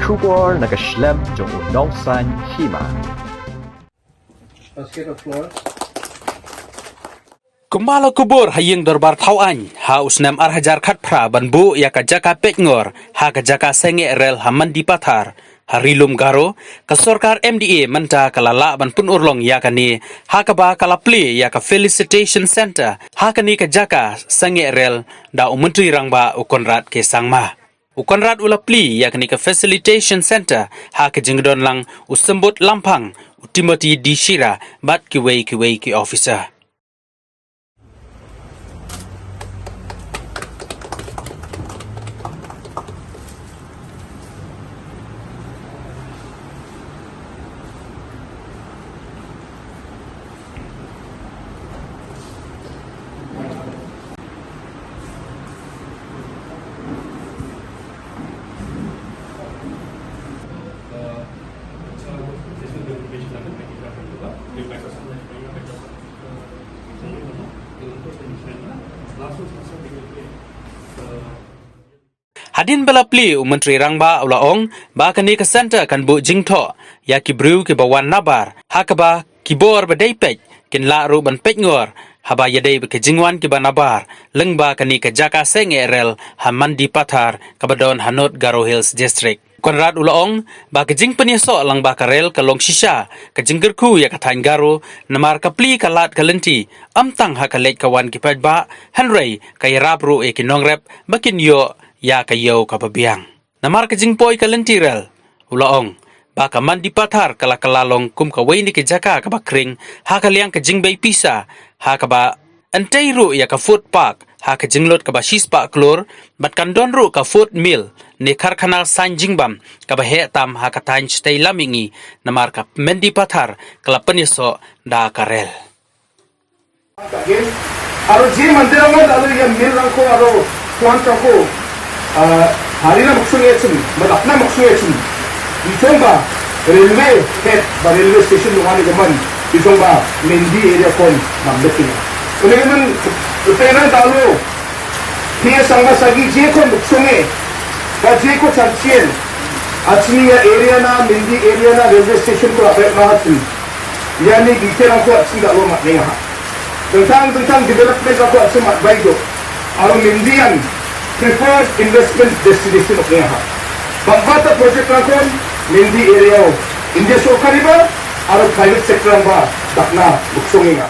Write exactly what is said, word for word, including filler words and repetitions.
Khubor na ka shlem jong u nongsan hima. Basket of flowers. Kumba la kubur ha ïing dorbar thaw aiñ ha u snem ar hajar khatphra ban buh ïa ka jaka peit ngor ha ka jaka sangeh rel ha Mandipathar ha Ri-lum Garo, ka sorkar M D A mynta ka la lah ban pynurlong ïa kane, ha kaba ka la plie ïa ka Felicitation Center ha kane ka jaka sangeh rel da u Myntri Rangbah u Conrad K Sangma. U Conrad u la plie ïa kane ka Facilitation Center ha ka jingdon lang u Symbud Lamphang, u Timothy D Shira bad kiwei kiwei ki officer. Hadien ba la plie, u Myntri Rangbah u la ong ba kane ka center kan buh jingthoh ïa ki briew kiba wan nabar, ha kaba ki bor ba dei peit kin lah ruh ban peit ngor haba ïadei bad ka jingwan kiba nabar lyngba kane ka jaka sangeh rel ha Mandipathar kaba don ha North Garo Hills District. Conrad u la ong ba ka jingpynïasoh lang ba ka rel ka long shisha ka jingkyrkhu ïa ka thaiñ Garo, namar ka plie ka lad ka lynti ym tang ha ka leit ka wan ki paidbah, hynrei ka ïarap ruh ïa ki nongrep ba kin ïoh ïa ka ïew kaba biang. Namar ka jingpoi ka lynti rel, u la ong ba ka Mandipathar ka la kylla long kum kawei na ki jaka kaba khring ha ka liang ka jingbei pisa, ha kaba yn tei ruh ïa ka food park ha ka jinglut kaba shispah klur, bad kan don ruh ka food mill ne karkhana saiñ jingbam kaba heh tam ha ka thaiñ shatei lam mihngi, namar ka Mandipathar ka la pynïasoh da ka rel. Aro je mandir angno da alo ïa mill rangko aro plant rangko, ah, hari na maksung echin, madap na maksung echin. Di chong ba railway head ba railway station lo ani gaman, di chong ba Mendi area kon mam dekin. Une gaman, pena da alo, pia sangba sagi je kon maksung e, ba je ko chanchien, achni ïa area na, Mendi area na, railway station ko apet na hachin. Ïa ni detail rangko achi da lo mat ne ha. Tentang, tentang development rangko achi mat bai do. Aro Mendi an preferred investment destination ok ne ha. Bang bata project rangko Mendi area o. India sorkari ba, aro private sector ba, dakna, buksong inga.